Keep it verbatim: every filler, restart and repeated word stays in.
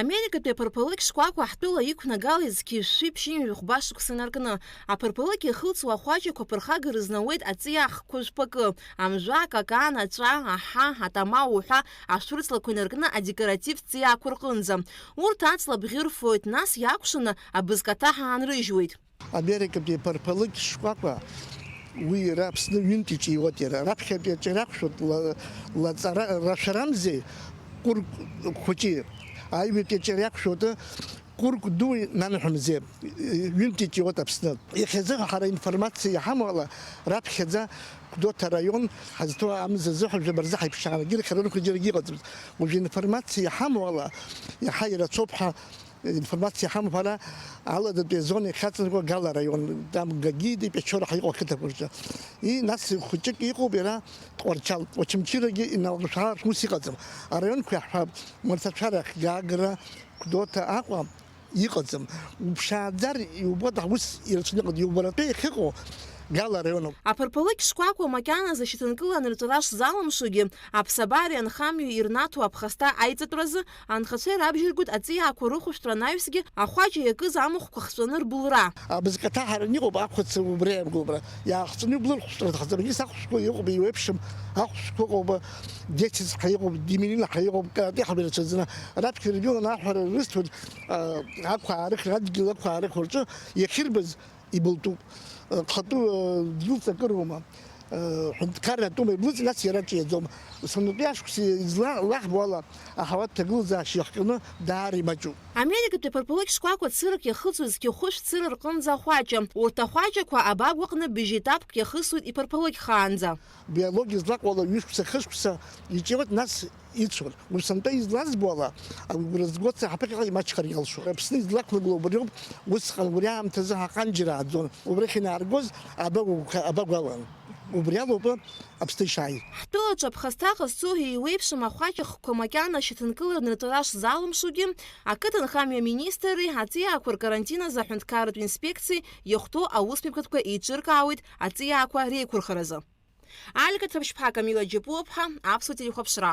Америкатәи аԥарԥалыкь шкәакәа ҳтәыла иқәнагалеит зқьи жәшәи ԥшьынҩажәи хәба шықәса инаркны. Аԥарԥалыкь иахылҵуа ахәаҷақәа ԥырхагара рызнауеит аҵиаа хкқәа жәпакы, амжәа, акакан, аҵәа, аҳа, атамау уҳәа ашәырҵлақәа инаркны адекоративтә ҵиаақәа рҟынӡа. Урҭ аҵла бӷьы рфоит, нас иакәшаны абызкаҭаҳа аанрыжьуеит. Америкатәи аԥарԥалыкь шкәакәа, уи иара Аԥсны ҩынтә иҿиуеит иара. Раԥхьатәи аҿы ирақәшәоит ла-, лаҵара, рашәарамзеи, кәыркә хәыҷи. Аҩбатәи аҿы ирақәшәоит кәыркә дуи нанҳәамзеи, ҩынтә иҿиуеит Аԥсны. Иахьазы ҳара информациа иҳамоу ала, раԥхьаӡа Гәдоуҭа араион ҳазҭоу амза азы ҳәа жәаба рзы ҳаиԥшаан, егьырахь рынхәа џьаргьы иҟаӡамызт. Уажәы информациа иҳамоу ала, иаҳа ирацәоуп ҳәа информациа иҳамоуп ҳара, аладатәи азона ихьаҵанакуа Гала араион, там Гагидеи Печора ҳәа иҟоу ақыҭақәа рҿы. И, нас хәыҷык иҟоуп иара Тҟәарчал, Очамчырагьы иналшәалар ус иҟаӡам. Араионқәа иаҳҳәап, Мырҭашәарахь, Гагра, Гәдоуҭа, Аҟәа иҟаӡам. Уԥшааӡар, иубоит, ус ирацәаны иҟаӡам, иубаратәы иахьыҟоу Гала араионуп. Аԥарԥалыкь шкәакәа макьаназы шьаҭанкыла анырҵәара шзалымшогьы, аԥсабареи анхамҩеи ирнаҭо аԥхасҭа аиҵатәразы анхацәа ирабжьаргоит аҵиаақәа рыхәшәтәра анаҩсгьы ахәаҷ иакыз амахәқәа хҵәаны рбылра. Абызкаҭаҳаран иҟоуп, ахәац убри аимгылбра. Иаахҵәаны иблыр хәшәтәра даҳзаргьы сахәшәқәа иҟоуп, еиуеиԥшым ахәшәқәа ыҟоуп, десять ҳәа иҟоуп, Демелина ҳәа иҟоуп, каратэ ҳәа ирацәаӡаны. Раԥхьа ирбиланы аҳәара рысҭоит, а, ақәаарыхра, адгьыл ақәаарыхра рҿы иахьырбаз ибылтәуп. Э, хатәы, э, дгьыл ҵакыроума, э, ҳәынҭқарратәума иблыҵ, нас иара ҿиаӡом. Санатәи ашықәс изла-, лаҳбо ала, аҳауа ҭагылазаашьа иахҟьаны даара имаҷуп. Америкатәи аԥарԥалыкь шкәакәа цырак иахыҵуеит зқьы хәышә цыра рҟынӡа ахәаҷа. Урҭ ахәаҷақәа абагә аҟны быжь етапк иахысуеит иԥарԥалыкьхаанӡа. Биологиа злаҟоу ала ҩышықәса, хышықәса иҿиоит, нас ицәоит. Уи сынтәа излазбо ала, агәра згоит саҳаԥыхьаҟа имаҷхар иалшо. Аԥсны излақәнагоу убриоуп, усҟан убри аамҭазы ҳаҟанџьара ааӡон. Убрахь инааргоз абагәақәа, абагәалан. Убри алоуп Аԥсны ишааиз. Ҳтәылаҿы аԥхасҭа ҟазҵо еиуеиԥшым ахәаҷахқәа макьана шьаҭанкыла рнырҵәара шзалымшогьы, ақыҭанхамҩа аминистрреи аҵиаақәа ркарантин азы аҳәынҭқарратә инспекциеи иахәҭоу аусмҩаԥгатәқәа еиҿыркаауеит аҵиаақәа реиқәырхаразы. Алика Ҭаԥшьԥҳа, Камила Џьапуаԥҳа, Аԥсуа телехәаԥшра.